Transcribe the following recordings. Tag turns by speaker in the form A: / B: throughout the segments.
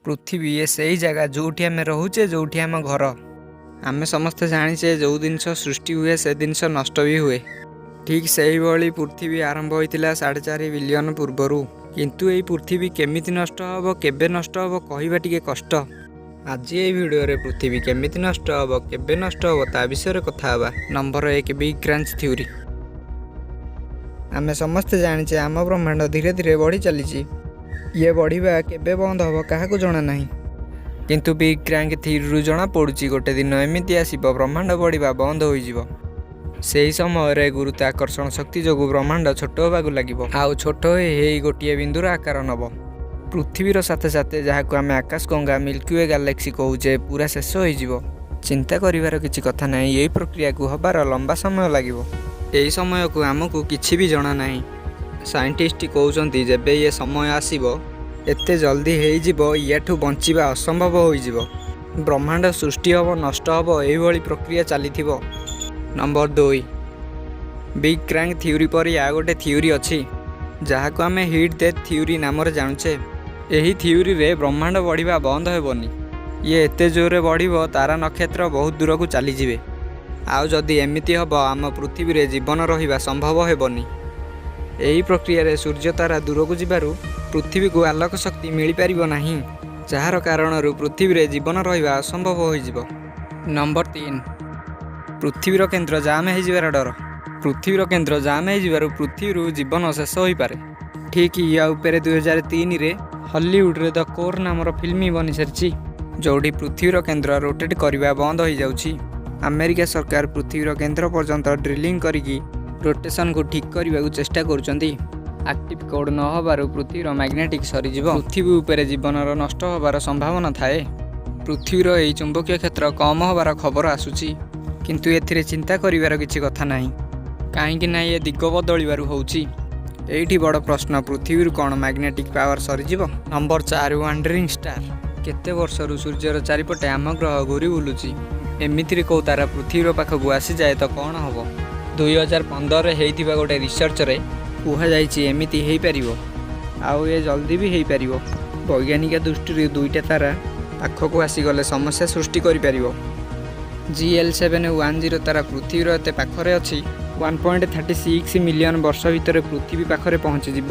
A: ପୃଥିବୀ ଏ ସେଇ ଜାଗା ଯେଉଁଠି ଆମେ ରହୁଛେ, ଯେଉଁଠି ଆମ ଘର। ଆମେ ସମସ୍ତେ ଜାଣିଛେ, ଯେଉଁ ଜିନିଷ ସୃଷ୍ଟି ହୁଏ, ସେ ଜିନିଷ ନଷ୍ଟ ବି ହୁଏ। ଠିକ୍ ସେଇଭଳି ପୃଥିବୀ ଆରମ୍ଭ ହୋଇଥିଲା 4.5 ବିଲିୟନ ପୂର୍ବରୁ। କିନ୍ତୁ ଏଇ ପୃଥିବୀ କେମିତି ନଷ୍ଟ ହେବ, କେବେ ନଷ୍ଟ ହେବ, କହିବା ଟିକେ କଷ୍ଟ। ଆଜି ଏଇ ଭିଡ଼ିଓରେ ପୃଥିବୀ କେମିତି ନଷ୍ଟ ହେବ, କେବେ ନଷ୍ଟ ହେବ, ତା ବିଷୟରେ କଥା ହେବା। Number 1, big crunch theory. ଆମେ ସମସ୍ତେ ଜାଣିଛେ, ଆମ ବ୍ରହ୍ମାଣ୍ଡ ଧୀରେ ଧୀରେ ବଢ଼ି ଚାଲିଛି। ଇଏ ବଢ଼ିବା କେବେ ବନ୍ଦ ହେବ, କାହାକୁ ଜଣା ନାହିଁ। କିନ୍ତୁ ବିଗ୍ କ୍ରାଞ୍ଚ ଥିଓରିରୁ ଜଣାପଡ଼ୁଛି, ଗୋଟେ ଦିନ ଏମିତି ଆସିବ, ବ୍ରହ୍ମାଣ୍ଡ ବଢ଼ିବା ବନ୍ଦ ହୋଇଯିବ। ସେହି ସମୟରେ ଗୁରୁତ୍ୱାକର୍ଷଣ ଶକ୍ତି ଯୋଗୁଁ ବ୍ରହ୍ମାଣ୍ଡ ଛୋଟ ହେବାକୁ ଲାଗିବ ଆଉ ଛୋଟ ହୋଇ ହେଇ ଗୋଟିଏ ବିନ୍ଦୁର ଆକାର ନେବ। ପୃଥିବୀର ସାଥେ ସାଥେ ଯାହାକୁ ଆମେ ଆକାଶଗଙ୍ଗା, ମିଲ୍କି we Galaxy କହୁଛେ, ପୁରା ଶେଷ ହୋଇଯିବ। ଚିନ୍ତା କରିବାର କିଛି କଥା ନାହିଁ। ଏହି ପ୍ରକ୍ରିୟାକୁ ହେବାର ଲମ୍ବା ସମୟ ଲାଗିବ। ଏହି ସମୟକୁ ଆମକୁ କିଛି ବି ଜଣା ନାହିଁ। ସାଇଣ୍ଟିଷ୍ଟ କହୁଛନ୍ତି, ଯେବେ ଇଏ ସମୟ ଆସିବ, ଏତେ ଜଲ୍ଦି ହେଇଯିବ, ୟାଠୁ ବଞ୍ଚିବା ଅସମ୍ଭବ ହୋଇଯିବ। ବ୍ରହ୍ମାଣ୍ଡ ସୃଷ୍ଟି ହେବ, ନଷ୍ଟ ହେବ, ଏଇଭଳି ପ୍ରକ୍ରିୟା ଚାଲିଥିବ। ନମ୍ବର 2, ବିଗ୍ କ୍ରାଞ୍ଚ ଥିଓରି ପରି ଆଉ ଗୋଟେ ଥିଓରି ଅଛି, ଯାହାକୁ ଆମେ ହିଟ୍ ଡେଥ୍ ଥିଓରି ନାମରେ ଜାଣୁଛେ। ଏହି ଥିଓରିରେ ବ୍ରହ୍ମାଣ୍ଡ ବଢ଼ିବା ବନ୍ଦ ହେବନି। ଇଏ ଏତେ ଜୋରରେ ବଢ଼ିବ, ତାରା ନକ୍ଷତ୍ର ବହୁତ ଦୂରକୁ ଚାଲିଯିବେ। ଆଉ ଯଦି ଏମିତି ହେବ, ଆମ ପୃଥିବୀରେ ଜୀବନ ରହିବା ସମ୍ଭବ ହେବନି। ଏହି ପ୍ରକ୍ରିୟାରେ ସୂର୍ଯ୍ୟ ତାରା ଦୂରକୁ ଯିବାରୁ ପୃଥିବୀକୁ ଆଲୋକ ଶକ୍ତି ମିଳିପାରିବ ନାହିଁ, ଯାହାର କାରଣରୁ ପୃଥିବୀରେ ଜୀବନ ରହିବା ଅସମ୍ଭବ ହୋଇଯିବ। ନମ୍ବର 3, ପୃଥିବୀର କେନ୍ଦ୍ର ଜାମ୍ ହେଇଯିବାର ଡର। ପୃଥିବୀର କେନ୍ଦ୍ର ଜାମ୍ ହେଇଯିବାରୁ ପୃଥିବୀରୁ ଜୀବନ ଶେଷ ହୋଇପାରେ। ଠିକ୍ ୟା ଉପରେ 2003ରେ ହଲିଉଡ଼ରେ ଦ କୋର୍ ନାମର ଫିଲ୍ମ ବନିସାରିଛି, ଯେଉଁଠି ପୃଥିବୀର କେନ୍ଦ୍ର ରୋଟେଟ୍ କରିବା ବନ୍ଦ ହୋଇଯାଉଛି। ଆମେରିକା ସରକାର ପୃଥିବୀର କେନ୍ଦ୍ର ପର୍ଯ୍ୟନ୍ତ ଡ୍ରିଲିଂ କରିକି ରୋଟେସନକୁ ଠିକ୍ କରିବାକୁ ଚେଷ୍ଟା କରୁଛନ୍ତି। ଆକ୍ଟିଭ୍ କୋର୍ ନ ହେବାରୁ ପୃଥିବୀର ମ୍ୟାଗ୍ନେଟିକ୍ ସରିଯିବ। ପୃଥିବୀ ଉପରେ ଜୀବନର ନଷ୍ଟ ହେବାର ସମ୍ଭାବନା ଥାଏ। ପୃଥିବୀର ଏହି ଚୁମ୍ବକୀୟ କ୍ଷେତ୍ର କମ୍ ହେବାର ଖବର ଆସୁଛି। କିନ୍ତୁ ଏଥିରେ ଚିନ୍ତା କରିବାର କିଛି କଥା ନାହିଁ, କାହିଁକି ନା ଇଏ ଦିଗ ବଦଳିବାରୁ ହେଉଛି। ଏଇଠି ବଡ଼ ପ୍ରଶ୍ନ, ପୃଥିବୀରୁ କ'ଣ ମ୍ୟାଗ୍ନେଟିକ୍ ପାୱାର ସରିଯିବ? Number 4, wandering star. କେତେ ବର୍ଷରୁ ସୂର୍ଯ୍ୟର ଚାରିପଟେ ଆମ ଗ୍ରହ ଘୂରି ବୁଲୁଛି। ଏମିତିରେ କେଉଁ ତାରା ପୃଥିବୀର ପାଖକୁ ଆସିଯାଏ ତ କ'ଣ ହେବ? 2015ରେ ହେଇଥିବା ଗୋଟେ ରିସର୍ଚ୍ଚରେ କୁହାଯାଇଛି, ଏମିତି ହେଇପାରିବ ଆଉ ଏ ଜଲ୍ଦି ବି ହେଇପାରିବ। ବୈଜ୍ଞାନିକ ଦୃଷ୍ଟିରୁ ଦୁଇଟା ତାରା ପାଖକୁ ଆସିଗଲେ ସମସ୍ୟା ସୃଷ୍ଟି କରିପାରିବ। GL 710 ତାରା ପୃଥିବୀର ଏତେ ପାଖରେ ଅଛି, 1.36 ମିଲିୟନ ବର୍ଷ ଭିତରେ ପୃଥିବୀ ପାଖରେ ପହଞ୍ଚିଯିବ।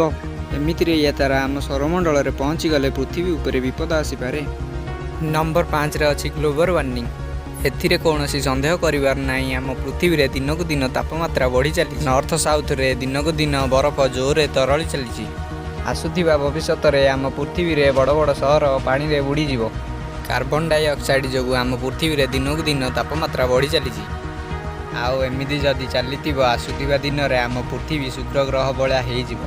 A: ଏମିତିରେ ଇଏ ତାରା ଆମ ସୌରମଣ୍ଡଳରେ ପହଞ୍ଚିଗଲେ ପୃଥିବୀ ଉପରେ ବିପଦ ଆସିପାରେ। ନମ୍ବର 5ରେ ଅଛି ଗ୍ଲୋବାଲ ୱାର୍ମିଂ। ଏଥିରେ କୌଣସି ସନ୍ଦେହ କରିବାର ନାହିଁ, ଆମ ପୃଥିବୀରେ ଦିନକୁ ଦିନ ତାପମାତ୍ରା ବଢ଼ି ଚାଲିଛି। ନର୍ଥ ସାଉଥରେ ଦିନକୁ ଦିନ ବରଫ ଜୋରରେ ତରଳି ଚାଲିଛି। ଆସୁଥିବା ଭବିଷ୍ୟତରେ ଆମ ପୃଥିବୀରେ ବଡ଼ ବଡ଼ ସହର ପାଣିରେ ବୁଡ଼ିଯିବ। କାର୍ବନ ଡାଇଅକ୍ସାଇଡ୍ ଯୋଗୁଁ ଆମ ପୃଥିବୀରେ ଦିନକୁ ଦିନ ତାପମାତ୍ରା ବଢ଼ି ଚାଲିଛି। ଆଉ ଏମିତି ଯଦି ଚାଲିଥିବ, ଆସୁଥିବା ଦିନରେ ଆମ ପୃଥିବୀ ଶୁକ୍ର ଗ୍ରହ ଭଳିଆ ହେଇଯିବ।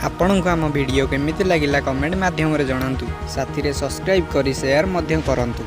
A: ଆପଣଙ୍କୁ ଆମ ଭିଡ଼ିଓ କେମିତି ଲାଗିଲା, କମେଣ୍ଟ ମାଧ୍ୟମରେ ଜଣାନ୍ତୁ। ସାଥିରେ ସବସ୍କ୍ରାଇବ୍ କରି ସେୟାର ମଧ୍ୟ କରନ୍ତୁ।